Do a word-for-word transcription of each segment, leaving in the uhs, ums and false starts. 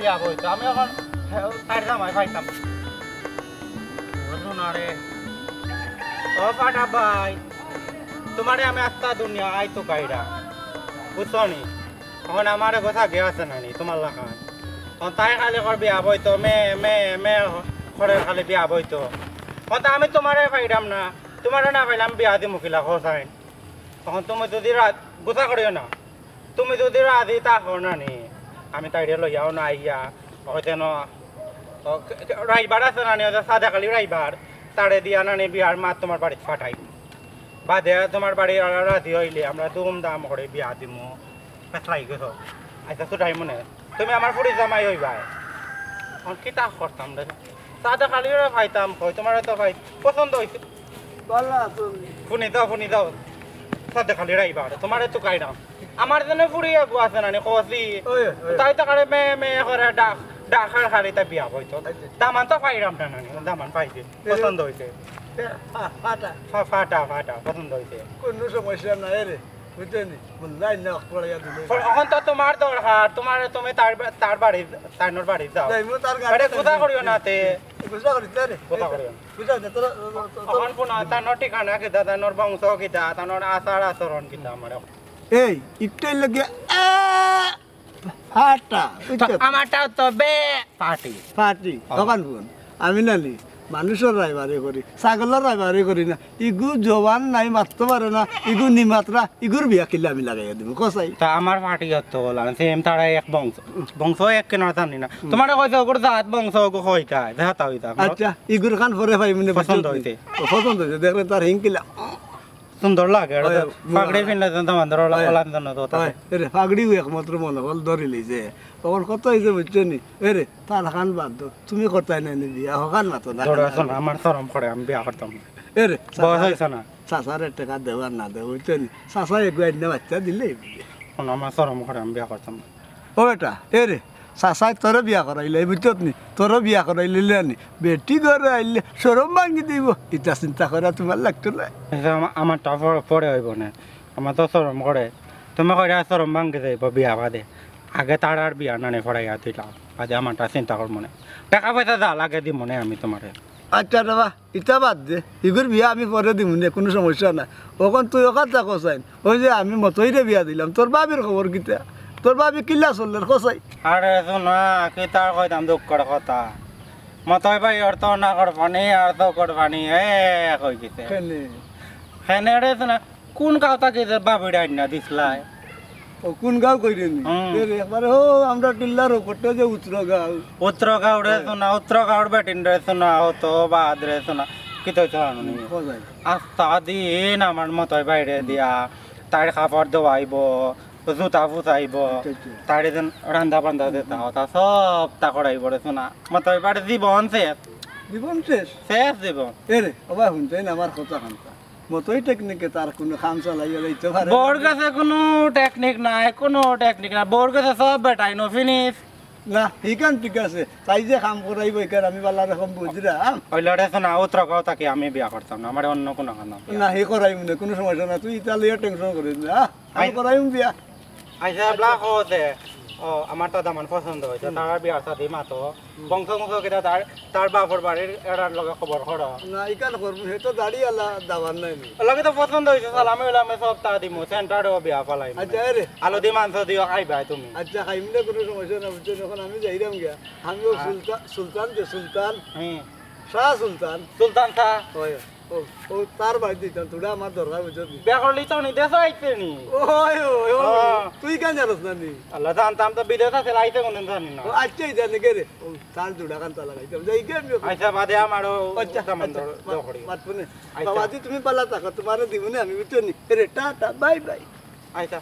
বিয়া বইতো। আমি অখন তাইর জামাই পাইতাম। বুঝো না রে। ও ফাটা ভাই, তুমারে আমি আস্তা দুনিয়াত তুকাইরাম। বুঝছো নি? অখন আমার এগো ছাগি আছে না নি, তুমার লাখান। অখন তাই খালি কর বিয়া বইতো, মে, মে, মে করে খালি বিয়া বইতো। অখন তো আমি তুমারে পাইরাম না, তুমারে না পাইলে বিয়া দিমু কিলা, কও চাইন। অখন তুমি যুদি রা-, গুসা করিও না। তুমি যুদি রাজি থাকো না নি, আমি তাইরে লইয়াও না আইয়া, অখন যেন, ও, রাইবার আছে না নি, ওই যে সাদেক আলি রাইবার, তারে দিয়া না নি বিয়ার মাত তুমার বাড়িত ফাটাই। বাদে তুমার বাড়ি ওরা রাজি অইলে আমরা ধুমধাম করি বিয়া দিমু। পেছলাই গেছো। আচ্ছা, সুটাই মনে। তুমি আমার ফুড়ি জামাই অইবায়। অখন কিতা করতাম রে? সাদেক আলিরে পাইতাম কই, তুমারে তো ভাই পছন্দ অইছে। ভালা আছো নি? হুনি যাও, হুনি যাও। সাদেক আলি রাইবার, তুমারে তুকাইরাম। আমার যেন ফুড়ি এগু আছে না নি, কছি। ওই, ওই। তাই তো করে মে, মে করে ডাক, ডাকার খালি তাই বিয়া বইতো। আচ্ছা। দামান তো পাইরাম না, না নি, দামান পাইছি। এই যে পছন্দ অইছে। এ, ফা-, ফাটা। ফা-, ফাটা, ফাটা, পছন্দ অইছে। কুনু সমস্যা নাই রে, বুঝছো নি? বললাই না, অক্ট করাইয়া দিলে। অখন তো তুমার দরকার, তুমারে তুমি তার বা-, তার বাড়ি, তাইনর বাড়ি যাও। যাইমু তার গাড়ি আরে, গুসা করিও না তে। গুসা করিস না রে। গুসা করিও না। বুঝা যায়, তোরা, তোরা, তোরা অখন হুনো, তানর ঠিকানা কিতা, তানর বংশ কিতা, তানর আচার আচরণ কিতা আমার। এই, ইকটাই লাগে, আ, ফাটা, বুঝছো? আমারটাও তো বে ফাটি। ফাটি, ও। অখন হুন, আমি না নি, মানুষর রাইবারি করি, ছাগলর রাইবারি করি না। ইগু জবান নাই, মাততো পারে না, ইগু নিমাতরা, ইগুর বিয়া কিলা আমি লাগাইয়া দিমু, কও চাই। তা আমার ফাটি অত বলা, সেম তারা এক বংশ, বংশ এক কেন জানি না। তুমারে কইছে ওগুর জাত বংশ ওগু কইতা, জাতা অইতা। আচ্ছা, ইগুর খান পরে পাই মনে পছন্দ অইছে। ও, পছন্দ অইছে, দেখলে তার হিং কিলা। সুন্দর লাগে, এটা তো অয়, পাগড়ি ফিনলে তো আমাদের ওলা-, অয়। ওলান জন্য তো থাকে। অয়, এরে, পাগড়িও একমাত্র মনে হল ধরি লইছে। তখন কত অইছে বুঝছো নি? এরে, তার খান বাদ দাও। তুমি করতায় না নি বিয়া, হকান মাতো না। ধরো, শোনো, আমার শরম করে, আমি বিয়া করতাম না। এরে, বয়স অইছে না। চাচারে টেকা দেও আর না দেও, বুঝছো নি? চাচা এগু আইন্না বাচ্চা দিলে। শোনো, আমার শরম করে, আমি বিয়া করতাম না। ও বেটা, এরে, চাচায় তোরে বিয়া করাইলে, বুঝছত নি? তোরে বিয়া করাইলে নি? বেটি ঘরে আইলে শরম ভাঙ্গি দিব। ইতা চিন্তা করা তুমার লাগতো না। আচ্ছা, আমা-, আমারটা পর-, পরে অইব না। আমার তো শরম করে। তুমি কইরা শরম ভাঙ্গি যাইব বিয়া বাদে। আগে তার আর বিয়া নানি পড়াইয়া দিলাম। বাদে আমারটা চিন্তা করবো না। টেকা পয়সা যা লাগে দিমু নে আমি তুমারে। আচ্ছা রে বা, ইতা বাদ দে, ইগুর বিয়া আমি পরে দিমু নে, কুনু সমস্যা না। অখন তুই অখান থাকো চাইন, ওই যে আমি মতইরে বিয়া দিলাম, তোর ভাবির খবর কিতা? তোর ভাবি কিলা চললের কও চাই? আরে শোনা, কিতা আর কইতাম দুঃখর কথা। মতই ভাই ওর তো নাকর পানি আর চউখর পানি এক অই গেছে। কেনে? কেনে রে শোনা, কুন গাঁও থাকি যে ভাবিরে আইন্না দিছলায়? ও, কুন গাঁও কইরে নি? হুম। এ রে, একবারে ও, আমরা টিল্লার উপরটা যে উত্তর গাঁও। উত্তর গাঁও রে শোনা, উত্তর গাঁওর বেটিন রে শোনা, ও তো বাদ রে শোনা। কিতা অইছে জানো নি? কও চাই। আস্তা দিন আমার মতই ভাইরে দিয়া, তাইর কাপড় ধোয়াইব, জুতা ফুসাইব, আচ্ছা, আচ্ছা। তাইরে যেন রান্দা বান্দা দিতা, ওটা সবতা করাইব রে শোনা। মতই ভাইর জীবন শেষ। জীবন শেষ? শেষ জীবন। এ রে, ও বা হুনছইন আমার কথা খান্তা। মতই টেকনিকে তার কুনু কাম চালাইয়া যাইতো পারে না। বউর গেছে কুনু টেকনিক নাই, কুনু টেকনিক নাই। বউর গেছে সব বেটাইন, finish। না, হিখান ঠিক আছে। তাই যে কাম করাইব, হিখান আমি ভালা রকম বুঝরাম। অইলে রে শোনা, উত্তর গাঁও থাকি আমি বিয়া করতাম না, আমারে অন্য কুনু খান বিয়া। না, হি করাইমু নে, কুনু সমস্যা না। তুই ইতা লইয়া tension করিস না, আ? আমি আই- করাইমু বিয়া। আইসা, এবলা কও যে, ও, আমার তো দামান পছন্দ অইছে, হুম। তার বিয়ার শাদি মাতো। হুম। বংশ বংশ কিতা তার, তার বাপর বাড়ির এরার লগে খবর করো। না, ইখান করমু, হে তো দাড়িআলা দামান নাই নি। লগে তো পছন্দ অইছে, সালামে উলামে সবতা দিমু, সেন্টারেও বিয়া ফালাইমু। আচ্ছা, এ রে। আলু দি মাংস দিও খাইবায় তুমি। আচ্ছা, খাইমু নে, কুনু সমস্যা না, বুঝছো? অখন আমি যাইরাম গিয়া। আমিও আ- সুলতা-, সুলতান যে সুলতান। হুম। শাহ সুলতান। সুলতান শাহ। অয়। ও, ও, তার বাড়িত দিতাম, তোরা আমার দরকার, বুঝছো নি? বিয়া করলি তো নি, দেশো আইতে নি। ওই, ওই, ওই, ও। তুই কেন জানোস না নি? আল্লাহ, জানতাম তো বিদেশ আছে, আইতে কোনদিন জানি না। ও, আচ্ছা, এই জানি কে রে? ও, তার জোড়া কান্তা লাগাইতাম। যাই কে আমি ওকে? আচ্ছা, বাদে আমারও আচ্ছা, দামান আচ্ছা, দর-, মা-, দরকারি। মাত শুনে। আচ্ছা। বাবাজি, তুমি ভালা থাকো, তুমারে দিমু নে আমি, বুঝছো নি? এ রে, টাটা, bye bye। আচ্ছা,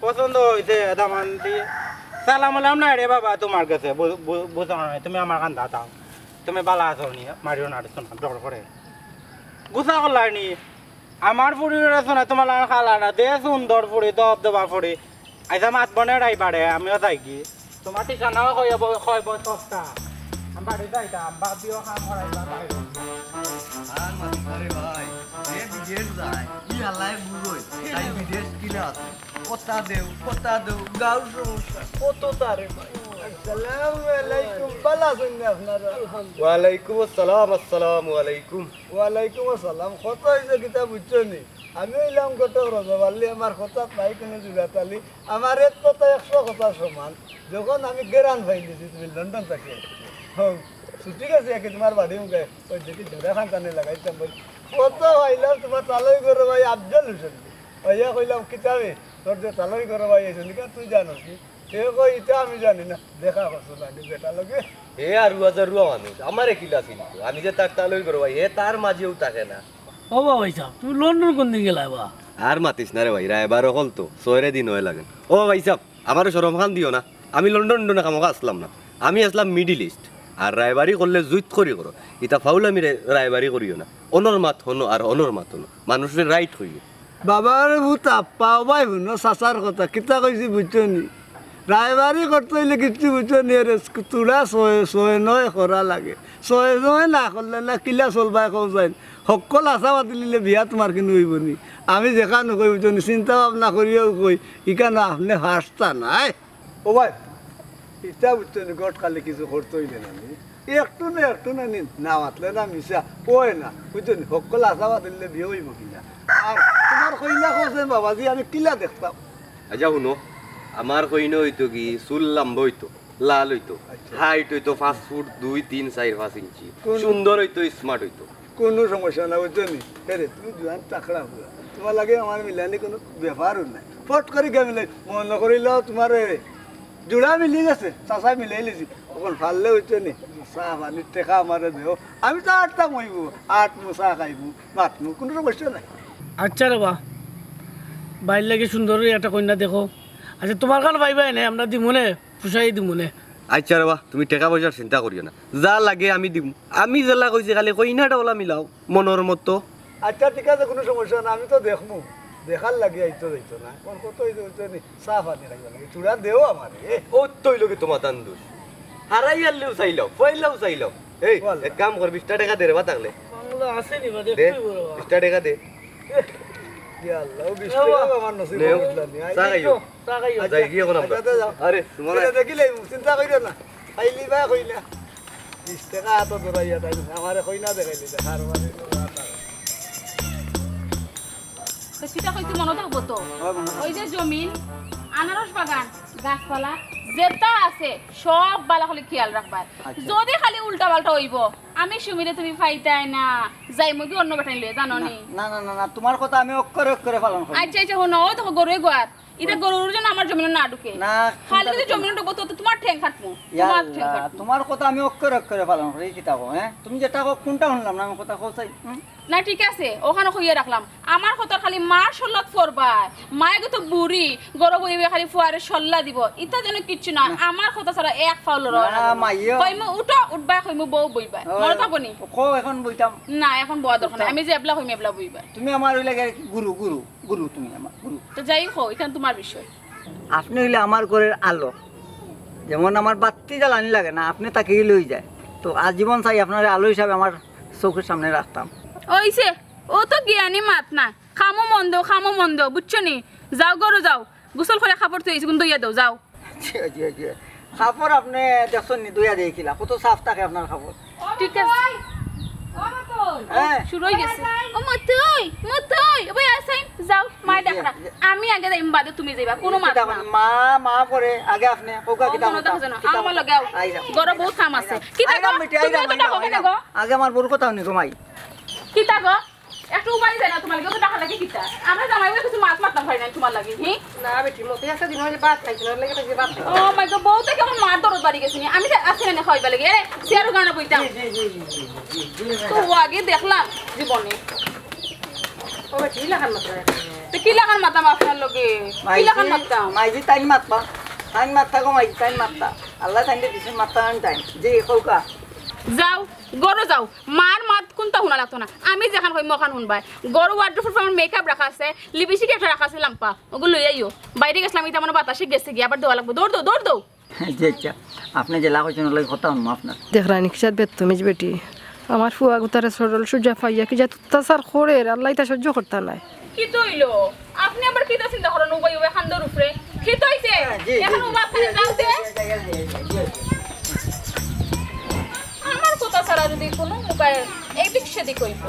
পছন্দ অইছে, দামান দি। সালাম আলাম নাই রে বাবা, তুমার গেছে, বু-, বু-, বুঝো না, তুমি আমার কান্দা দাও। তুমি ভালা আছো নি? মারিও না রে, শোনা, ডর করে। গুসা করলাই নি? আমার ফুড়ি রে শোনা, তুমার লাখান কালা না, দে সুন্দর ফুড়ি, দবদবা ফুড়ি। আইসা মাত বনে রাই বাড়ে, আমিও যাইগি। তুমার ঠিকানাও কইব, কইব সবতা। আমি বাড়ি যাইতাম, বাদ দিও কাম করাইবা বাইরে। আর মাত করে ভাই, এ বিদেশ যায়, ই হালায় বুঝই, তাই বিদেশ কিলা আছে? কথা দেও, কথা দেও, গাঁওর সমস্যা, কত তারে ভাই। আসসালামু আলাইকুম, ভালা আছইন নি আপনারা? ওয়ালাইকুম আসসালাম, আসসালামু আলাইকুম। ওয়ালাইকুম আসসালাম। কথা অইছে কিতা বুঝছো নি? আমি অইলাম ঘটক রজব আলী, আমার কথাত নাই কুনু জুড়াতালি। আমার এক কথা একশো কথার সমান। যখন আমি গেরান পাইলিছি তুমি লন্ডন থাকি আইছো, হউ, ছুটি গেছি একে তোমার বাড়ি মুখে, ওই দেখি জোড়া খান টানে লাগাইতাম বলি। কথা পাইলাম তোমার তালই ঘরো ভাই আফজল হোসেন। ভাইয়া কইলাম, "কিতা বে, তোর যে তালই ঘরো ভাই আইছে, নিকা তুই জানোস নি?" হে কয়, "ইটা আমি জানি না, দেখা করছো না নি বেটা লগে?" হে আর রুয়া যা রুয়া মানুষ, আমারে কিলা চিনতো? আমি যে তার তালই ঘরো ভাই, হে তার মাঝেও থাকে না। ও বা ভাইসাব, তুমি লন্ডন কুনদিন গেলায় বা? আর মাতিস না রে ভাই, রায়বার অকল তো, ছয়রে দিন অয় লাগেন। ও ভাইসাব, আমারে শরম খান দিও না, আমি লন্ডন টন্ডনে খামোখা আছলাম না, আমি আছলাম মিডল ইস্ট। আর রায়বারি করলে জুইত করি করো, ইতা ফাউলামি রে-, রায়বারি করিও না। অনর মাত হনো আর অনর মাত হনো, মানুষরে রাইট কইও। বাবার ভূত আপ্পা, ও ভাই হুনো চাচার কথা, কিতা কইছি বুঝছো নি? রায়বারি করতে অইলে কিচ্ছু বুঝছো নি রে, তুড়া ছয়, ছয় নয় করা লাগে। ছয় নয় না করলে না কিলা চলবায় কও যাইন। হক্কল আশা বাদ দিলে বিয়া তোমার কিনু অইবো নি। আমি যেখান কই বুঝছো নি, চিন্তা ভাবনা করিয়াউ কই, ইখান আপনে হাসতা নায়। ও ভাই, ইতা বুঝছো নি, গট খালি কিছু করতে অইলে না নি। একটু না একটু না নি, না মাতলে না মিছা, অয় না। বুঝছো নি, হক্কল আশা বাদ দিলে বিয়া অইবো কিলা। আর তোমার কইনা কইছে বাবাজি, আমি কিলা দেখতাম। আচ্ছা হুনো, আমার কইনা অইতো কি, চুল লাম্বা অইতো, লাল অইতো, আচ্ছা। হাইট অইতো পাঁচ ফুট দুই, তিন, চাইর, পাঁচ ইঞ্চি, কোন সুন্দর অইতো, স্মার্ট অইতো। কুনু সমস্যা না, বুঝছো নি? হে রে, তুমি জুয়ান তাকড়া পুয়া, তোমার লগে আমার মিলানি কুনু ব্যাপারও নাই। ফট করি গিয়া মিলাই, মনো করিলাও তোমার এ জুড়া মিলি গেছে, চাচা মিলাইলিছি। অখন পারলে বুঝছো নি, চা পানির টেকা আমারে দেও, আমি তো আটতাম অইবো, আটমু চা খাইমু, মাতমু, কুনু সমস্যা নাই। আচ্ছা রে বা, ভাইর লাগি সুন্দর একটা কইনা দেখো। আচ্ছা, তোমার খান পাইবায় নে, আমরা দিমুনে। পুষাই দিমুনে। আচ্ছা রে বা, তুমি টেকা পয়সার চিন্তা করিও না, যা লাগে আমি দিমু। আমি যেলা কইছি খালি কইনাটা অলা মিলাও মনর মতো। আচ্ছা ঠিক আছে, কুনু সমস্যা না, আমি তো দেখমু, দেখার লাগি আইতো যাইতো না। অখন কত অইছে বুঝছো নি, চা পানি খাইবার লাগি, চুড়া দেও আমারে। ও তো অইলো কি তোমার তান দোষ, হারাই আনলেও চাইলাও, পাইলেও চাইলাও। এই, ওয়াল্লা। এক কাম কর, বিশটা টেকা দে রে বা থাকলে। বাংলা আছে নি বা, দে, দেখতেই বড় বা। বিশটা টেকা দে। ইয়া আল্লাহ, ও বিশ টেকা আমার নসিব নেও, বুঝলাম নি। চা খাইও। চা খাইও। যাই গিয়া অখন আমরা। আচ্ছা, যাও। আরে, তোমার এটা দেখিলে চিন্তা করিও না। খাইলি বা কইনা। বিশ টেকা আতো ধরাইয়া তাই আমারে কইনা দেখাইলি, দেখার মানে তো আর না। তো কিতা কইছি মনো থাকবো তো? অয় মনো থাকবো। ওই যে জমিন, আনারস বাগান, গাছপালা, যেটা আছে সব ভালা করি খেয়াল রাখবা। আচ্ছা। যদি খালি উল্টা পাল্টা অইবো, আমি সুমিরে তুমি পাইতায় না, যাইমু গি অন্য বেটাইন লইয়া, জানো না, নি? না, না, না, না, তোমার কথা আমি অক্ষরে অক্ষরে পালন করি। আচ্ছা, আচ্ছা, হুনো, ও দেখো গরু এগুয়ার, ইটা গরুর জন্য আমার জমিনো না ঢুকে। না, খালি যদি জমিনো ঢুকবো তো, তো তোমার ঠ্যাং কাটমু, ইয়া তোমার ঠ্যাং আল্লাহ, কাটমু। তোমার কথা আমি অক্ষরে অক্ষরে পালন করি, কিতা কও, হ্যাঁ? তুমি যেটা কও, কোনটা হুনলাম না, আমি কথা কও চাই, হুম? না, ঠিক আছে, অখানো কইয়া রাখলাম। আমার কথা খালি মার সল্লাত পড়বায়। মায়ে গো তো বুড়ি, গরো বইবে খালি ফুয়ারে সল্লা দিব। ইতা যেন কিচ্ছু না, না। আমার কথা ছাড়া এক পাও লড়াও না, না। মাইও। কইমু উঠো, উঠবায়, কইমু বউ বইবায়। ওই, মনে থাকবো নি? কও অখন বইতাম। না, অখন বওয়া দরকার নাই। উঠো। আমি যে এবলা কইমু এবলা বইবায়। তুমি আমার অইলে গিয়া গুরু, গুরু, গুরু তুমি আমার, গুরু। তো যাই হোক, অখান তোমার বিষয়। আপনে অইলে আমার ঘরর আলো। যেমন আমার বাত্তি জ্বালানি লাগে না, আপনে থাকিলেউ অই যায়। তো আজীবন চাই আপনারে আলো হিসাবে আমার চউখর সামনে রাখতাম। অইছে, অত জ্ঞানী মাত না। কামো মন্দ, কামো মন্দ, বুঝছো নি? যাও, গরো যাও। গোসল করি কাপড় থুইছি, গুন ধইয়া দেও, যাও। জি, জি, জি। কাপড় আপনে দেখছইন নি, ধইয়া দেই কিলা, কত সাফ থাকে আপনার কাপড়। ঠিক আছে। হ্যাঁ। শুরু অই গেছে। ও মতই, মতই, ও ভাই আছইন, যাও, মায়ে ডাকরা। আমি আগে যাইমু, বাদে তুমি যাইবা, কুনু মাত না। মা, মা পরে, আগে আপনে, কউক্কা কিতা মনো কথা। আমার লগে আও। আইরাম। ঘরো বউত কাম আছে। কিতা গো? আইরাম বেটি, তুমি আইরাম, তো ডাকো আইরাম। আগে আমার বউর কথা হুনি গো মাই। কিতা গো? একটু উবাই যায় না, তোমার লগে তো ডাকা লাগে কিতা? আমরা জামাই বউ কিছু মাত মাততাম পারি না তোমার লাগি, হি? না বেটি, মতে একটা দিন অইলে ভাত খাইছি না, অর লাগি তো ভাত খাইছি। ও মাই গড, বউতে কেমন মার দরদ বাড়ি গেছে নি? আমি যে আছি না খাওয়াইবার লাগি, এরে, চেয়ারো গানা বইতাম। জি, জি, জি। তো ও আগে দেখলাম জীবনে। ও বেটি, ইলাখান মাততাম। তো কিলাখান মাততাম আপনার লগে? কিলাখান মাততাম? মাইজি তাইন মাতবা। তাইন মাততা গো মাইজি, তাইন মাততা। আল্লায় তাইনরে দিছইন মাততা, তাইন। জি, কউক্কা। যাও, ঘরো যাও, মার মাত কুনতা হুনা লাগতো না। আমি যেখান কইমু অখান হুনবায়। ঘরো ওয়ার্ডরোব উপরে আমার মেকআপ রাখা আছে, লিপস্টিক একটা রাখা আছে লাম্বা, অগু লইয়া আইও। বাইরে গেছলাম, ইতা মনো বাতাসে গেছে গি, আবার দেওয়া লাগবো। দৌড় দেও, দৌড় দেও। জি আচ্ছা, আপনে যেলা কইছইন অর লাগি কথা হুনমু আপনার। দেখরায় নি কিসার বেত্তমিজ বেটি। আমার ফুয়া গুতারে সরল সুজা পাইয়া কি যে অত্যাচার করের, আল্লায় ইতা সহ্য করতা নায়। কিতা অইলো? আপনে আবার কিতা চিন্তা করইন উবাই উবাই কান্দর উপরে? কিতা অইছে? জি, জি, অখন জি, উবা জি, আপনে জি, যাও দে। জি, জি, জি, জি, জি। কোনো উপায় এদিক সেদিক অইব।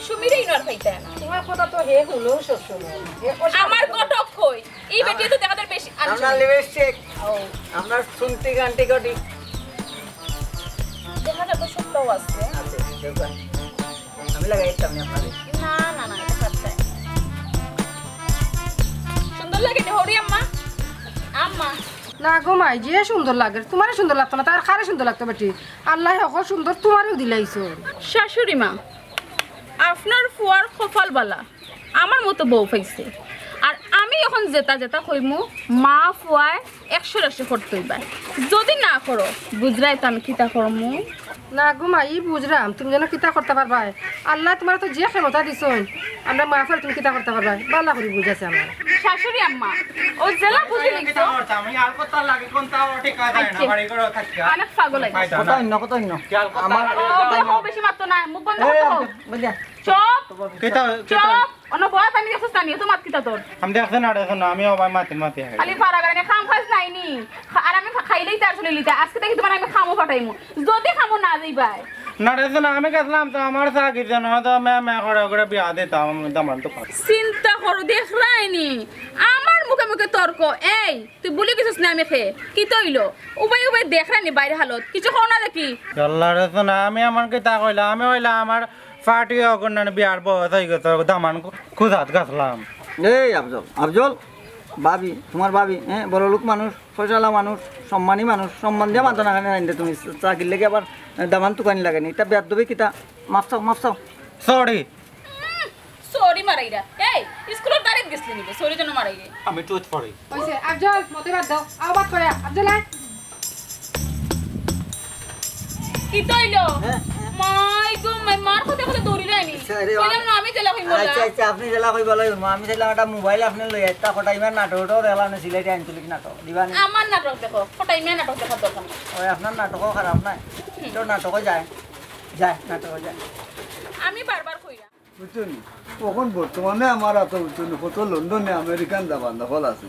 সুমিরে ইনো আর পাইতায় না। তোমার কথা তো হে হুনো সবসময়। হে ও আমার ঘটক কই? এই বেটি তো দেখা যায় বেশি আনছে। আমরা লিপস্টিক। ও। আমরা শুনতি গানটি করি। দেখা যায় তো সবটাও আছে। আছে, দেখবা। আমি লাগাই দিতাম না আপনারে। না, না, না, এটা পারতায়। সুন্দর লাগে রে হরি আম্মা। আম্মা। না গো মাই, যে সুন্দর লাগে, তোমারে সুন্দর লাগতো না, তার কারে সুন্দর লাগতো বেটি? আল্লাহ হক সুন্দর তোমারেও দিলাইছো। শাশুড়ি মা, আপনার ফুয়ার কপাল বালা, আমার মতো বউ পাইছে। আর আমি এখন যেটা যেটা কইমু, মা ফুয়ায় একশো একশো করতে অইবা। যদি না করো, বুঝরায় তো আমি কিতা করমু? না গো মাই, ই বুঝরাম, তুমি যেন কিতা করতে পারবায়। আল্লাহ তোমার তো যে ক্ষমতা দিছইন, আমরা মা ফুয়ারে তুমি কিতা করতে পারবায়, বালা করি বুঝ আছে আমার। শাশুড়ি আম্মা, ও জেলা বুঝি কিতা লিখছো? করতাম? আমি আর কথা লাগে কোনটা ও ঠিক আছে না, আচ্ছা। বাড়ি করে থাকি। অনেক পাগল হয়ে গেছে। কথা অন্য, কথা অন্য। কি আর কথা? আমার ও, ও, ও, বেশি মাত্র না, মুখ বন্ধ এই, করতে হোক। বুঝা। চুপ। কিতা, কিতা? চুপ। অন্য বয়স আমি দেখছিস না, আমি তো মাত কিতা তোর। আমি দেখছি না, দেখছি না, আমি ও ভাই মাতি মাতি হাই। খালি ফারা বেড়ানি, কাম কাজ নাই নি। খা-, আর আমি খা-, খাইলেই তার চলে লিতে। আজকে দেখি তোমার আমি খামো ফাটাইমু। যদি খামো না যাইবায়। না রে, শোনো, আমি গেছিলাম তো আমার চা কিনতে না, তো মে, মে করে, করে বিয়া দিতাম, আমি দামান তো পাই। চিন্তা করো, দেখরায়নি। আমার মুখে মুখে তর্ক। এই, তুই ভুলি গেছিস না আমি খে? কিতা অইলো? উবাই উবাই দেখরায়নি বাইরে হালত। কিছু কও না দেখি। আল্লাহ রে, শোনো, আমি আমার কিতা কইলাম, আমি কইলাম আমার পার্টি অখন না বিয়ার বয়স অই গেছে, দামান খু-, খুঁজাত গেছিলাম। এই আফজল, আফজল, ভাবি, তোমার ভাবি, হ্যাঁ, বড় লোক মানুষ, পয়সাওয়ালা মানুষ, সম্মানী মানুষ, সম্মান দিয়া মাতো না কেনে আইন্দে তুমি? চাকরির লেগে আবার দামান তুকানি লাগেনি, ইটা বেয়াদবি কিতা? মাফ চাও, মাফ চাও। সরি। সরি মারাইরা। এই, স্কুলর দাঁড়িত গেছলি নিবে, সরি যেন মারাইরে। আমি টুথ পড়ি। কইছে, আফজল, মতে বাদ দাও। আও বাদ করে, আফজল আয়। কিতা অইলো? হ্যাঁ? মাই গো, মাই, মার কথা কথা দৌড়ি যায়নি। আচ্ছা, আরে, কইলাম না, আমি জেলা কইব না। আচ্ছা, আচ্ছা, আপনি জেলা কইব লাগবে না। আমি চাইলাম একটা মোবাইল আপনি লই, একটা কটাই মার নাটক উঠাও, দেখলাম না, সিলেটি আঞ্চলিক নাটক। দিবা না? আমার নাটক দেখো, কটাই মার নাটক দেখার দরকার নাই। ওই আপনার নাটকও খারাপ নাই। তো নাটকও যায়, যায়, নাটকও যায়। আমি বারবার কইরা। বুঝছো নি? অখন বর্তমানে আমার আতো, বুঝছো নি, কত লন্ডনে আমেরিকান দামান দখল আছে।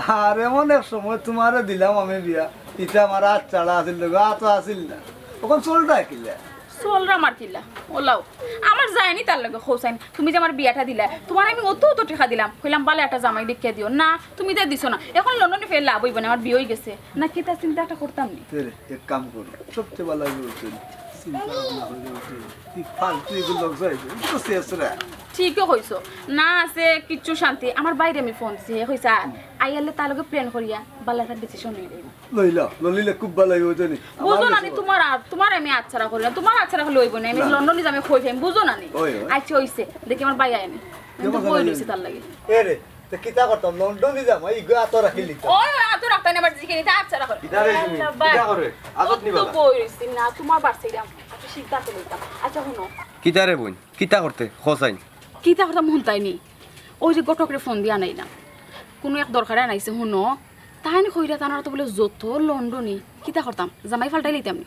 আর এমন এক সময় তোমারে দিলাম আমি বিয়া, ইটা আমার আত ছাড়া আছিল, লগে আতো আছিল না। অখন চলটা কিলা? চলরা আমার কিলা? ওলাও। আমার যায়নি তার লগে খোঁচাইন। তুমি যে আমার বিয়াটা দিলা, তোমার আমি অত অত টেকা দিলাম, কইলাম, "বালা একটা জামাই দেখিয়া দিও।" না, তুমি তো দিছো না। অখন লন্ডনে ফের লাভ অইব না, আমার বিয়া অই গেছে। না, কিতা চিন্তা একটা করতাম নি। তে রে, এক কাম করো, সবচেয়ে ভালা অইব বুঝছো নি? চিন্তা ভাবনা করে বুঝছো নি? তুই ফালতু এগুলো লোক যাইবে, এটা তো শেষ রে। ঠিকও কইছো, না আছে কিচ্ছু শান্তি। আমার বাইরে আমি ফোন দিছি, হে কইছে, "আ, আইয়ালে তার লগে প্ল্যান করিয়া বালা একটা ডিসিশন নিয়ে দেব।" লইলা, লইলে খুব ভালা অইব জানি। বুঝো না নি, তোমার আর, তোমার আমি আচ্ছারা করি না, তোমার আচ্ছারা করলে অইব না, আমি ওই, লন্ডনে যামে কই ফাইম, বুঝো না নি? ওই, ওই। আচ্ছা, অইছে, দেখি আমার ভাই আয়নি। কিন্তু বই রইছে তার লাগি। এ রে, তো কিতা করতাম? লন্ডনে যাম, এই গো আতো রাখি লিতাম। ওই, আতো রাখতাম না, আবার জিকে নিতে আচ্ছারা করি। কিতা রে তুমি? আচ্ছা, ভাই। কিতা করে? আদত নিবা তো না? বই রইছি না, তোমার বাড়ছে যাম। আচ্ছা, সিদ্ধান্ত লইতাম। আচ্ছা, হুনো। কিতা রে বইন? কিতা করতে? খোঁচাইন। কিতা করতাম হুনতায় নি? ওই যে ঘটকরে ফোন দিয়া আনাইলাম। কোনো এক দরকারে আনাইছে, হুনো। তাইন কইরা তানারা তো বলে যত লন্ডনি। কিতা করতাম? জামাই ফাল্টাই লইতাম নি?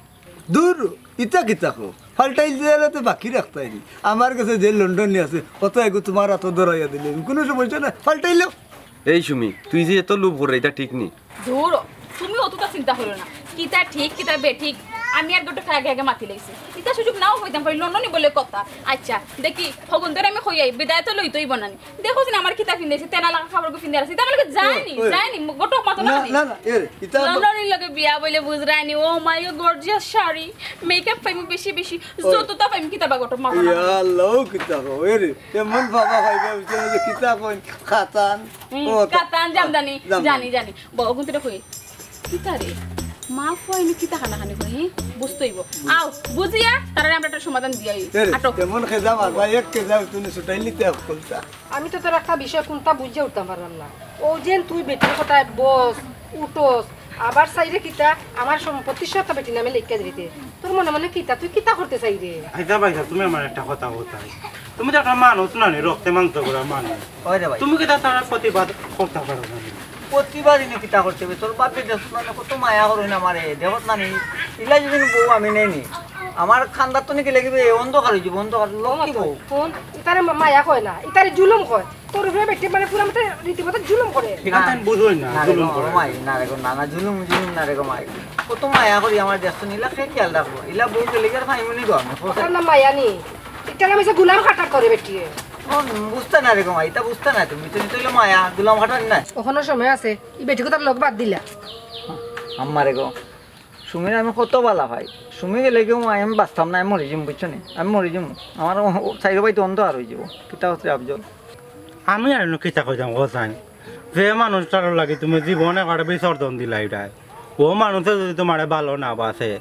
দূর, ইতা কিতা কও? ফাল্টাই দিলে তো বাকি রাখতায় নি। আমার গেছে যে লন্ডনি আছে, অত এগু তোমার আতো ধরাইয়া দিলে, কোনো সমস্যা না, ফাল্টাইলেও। এই সুমি, তুই যে এত লোভ করে, ইটা ঠিক নি। দূর, তুমি অতটা চিন্তা করিও না। কিতা ঠিক, কিতা বেঠিক, আমি আর গোটা আগে আগে মাতি লইছি। ইতা সুযোগ নাও অইতাম পারি, লন্ডনি বলে কথা। আচ্ছা, দেখি, হগুন্তরে আমি কইয়াই, বিদায় তো লইতই বনানি। দেখো যে আমার কিতা ফিন্দাইছে, তেনা লাগা কাপড় গো ফিন্দা আছে। ইতা আমার লগে যায়নি, ওই, ওই। যায়নি, ঘটক মাতো না না, নি। না, না, এ রে, ইতা আমার লন্ডনির লগে বিয়া বলে বুঝরায়নি, ও মাই গো, গর্জিয়াস শাড়ি, মেকআপ ফাইমু বেশি বেশি, ওই। যতটা ফাইমু কিতা বা ঘটক মাতো না। ইয়া আল্লাহ, কিতা কও, এ রে, এমন বাবা পাইবা, বুঝছো না যে কিতা কইন, খাতান, হুম, ও, তা-, কাতান, জামদানি, জামদানি। জানি, জানি। বউ, অগুন্তরে কই। কিতা রে? মা ফুয়া ইনো কিতা কানাকানি কই, হি? বুঝতে অইব। আও, বুঝিয়া, তারারে আমরা একটা সমাধান দিয়াই। এ রে, আটক। এমন খেজা মারবা, এক খেজা তুমি ছুটাই নিতে হকলতা। আমি তো তোর একটা বিষয় কোনটা বুঝিয়া উঠতাম পারলাম না। ও যেন তুই বেটির কথায় বস, উঠস, আবার চাইরে কিতা আমার সম্পত্তির সবটা বেটির নামে লেখিয়া দিতে। তোর মনে মনে কিতা, তুই কিতা করতে চাইরে? আইজা ভাইজা, তুমি আমার একটা কথা কইতায়। তুমি তো একটা মানুষ না নি, রক্তে মাংস করা মানুষ। ওই রে ভাই। তুমি কিতা তার প্রতিবাদ করতে পারো না নি? প্রতিবাদ ইনো কিতা করতে অইবে? তোর বাপে দেখছ না, কত মায়া করইন আমারে, দেখছ না নি? ইলা যদি বউ আমি নেই নি, আমার খান্দাত তো নাকি লেগিবে, অন্ধকার অই যাইব, অন্ধকার, লক্ষ্মী বউ। কোন? ইতারে মা-, মায়া কয় না, ইতারে জুলুম কয়। তোর উপরে বেটি মানে পুরা মতে রীতিমতো জুলুম করে। এখান থেকে বুঝোই না, না রে জুলুম গো, করে। মাই, না রে গো, না, না, জুলুম, জুলুম না রে গো, মাই। কত মায়া করি আমার দেশ তো নীলা, কে খেয়াল রাখবো? ইলা বউ গেলে গিয়ে ফাইমুনি গো আমি। তোর নাম মায়া নি। এটা নাম হচ্ছে গুলাম খাটা করে বেটি। ও, বুঝতে না রে গো, মাই, এটা বুঝতে না তুমি। তুমি তো হইলে মায়া, গুলাম খাটার না। ওখানো সময় আছে, এই বেটিকে তার লোক বাদ দিলা। আম্মা রে গো, সুমির আমি কত বালা পাই। সুমি গেলে গিয়ে মাই আমি বাঁচতাম না, আমি মরি যাম, বুঝছো নি? আমি মরি যাম। আমার ও, ও, চাইরো ভাই তো অন্ধ আর হয়ে যাবো। কিতা হচ্ছে আফজল? আমি আর নু কিতা কইতাম, হোসাইন? যে মানুষটার লাগি তুমি জীবনে করে বিসর্জন দিলাইরায়, ও মানুষে যদি তোমারে ভালো না বাসে,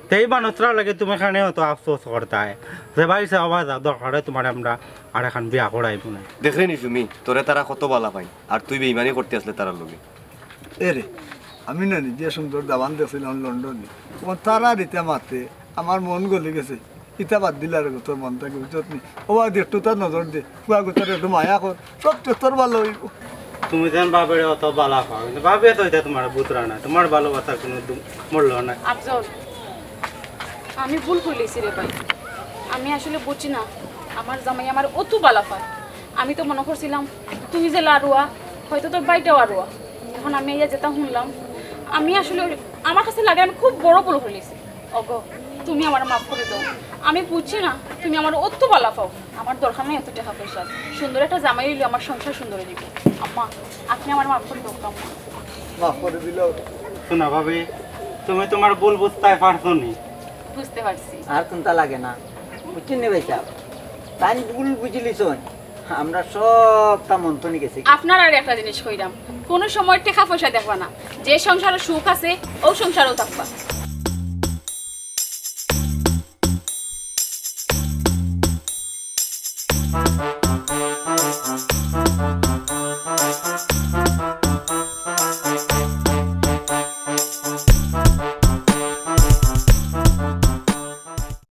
সেই মানুষটার লাগি তুমি কেনে অত আফসোস করতায়? যে ভাই সাহেব, দরকারে তোমারে আমরা আর এখন বিয়া করাইব না। দেখরে নি সুমি, তোরে তারা কত বালা পাই, আর তুই বেইমানি করতে আসলে তারার লগে। এরে, আমি না নিজে সুন্দর দামান দেখছিলাম লন্ডনে। ও তারা দিতে মাতে আমার মন গলি গেছে। ইতা বাদ দিলা রে গো, তোর মন থাকি বুঝছত নি? ও আর একটু তার নজর দে, পুয়া গুতার একটু মায়া কর, সব তো তোর ভালো হইব। তুমি যেন বাপেরে অত বালা পাও, কিন্তু বাপে তো এটা তোমার বুতরা না, তোমার ভালোবাসার কোনো দু- মূল্য নাই। আফজল, আমি ভুল করিলিছি রে ভাই। আমি আসলে বুঝছি না, আমার জামাই আমার অত বালা পায়। আমি তো মনে করছিলাম তুই যে লাড়ুয়া, হয়তো তোর ভাইটাও আড়ুয়া। এখন আমি ইয়া যেটা শুনলাম, আমি আসলে ওই- আমার কাছে লাগে আমি খুব বড় ভুল করিলিছি। ওগো, তুমি আমার মাফ করে দাও। আমি বুঝছি না তুমি আমার অত বালা পাও। আমার দরকার নাই অত টাকা পয়সা। সুন্দর একটা জামাই হইলে আমার সংসার সুন্দর হয়ে যাবে। আম্মা, আপনি আমার মাফ করে দাও আম্মা। মাফ করে দিল। শোনা ভাবি, তুমি তোমার ভুল বুঝতে পারছো নি। বুঝতে পারছি। আর কোনটা লাগে না, বুঝছেন নি ভাই সাহেব? তাই ভুল বুঝিলিছন, আমরা সবটা মন্থনে গেছি। আপনার আর একটা জিনিস কইরাম, কোনো সময় টাকা পয়সা দেখবা না। যে সংসারও সুখ আছে, ও সংসারও থাকবা।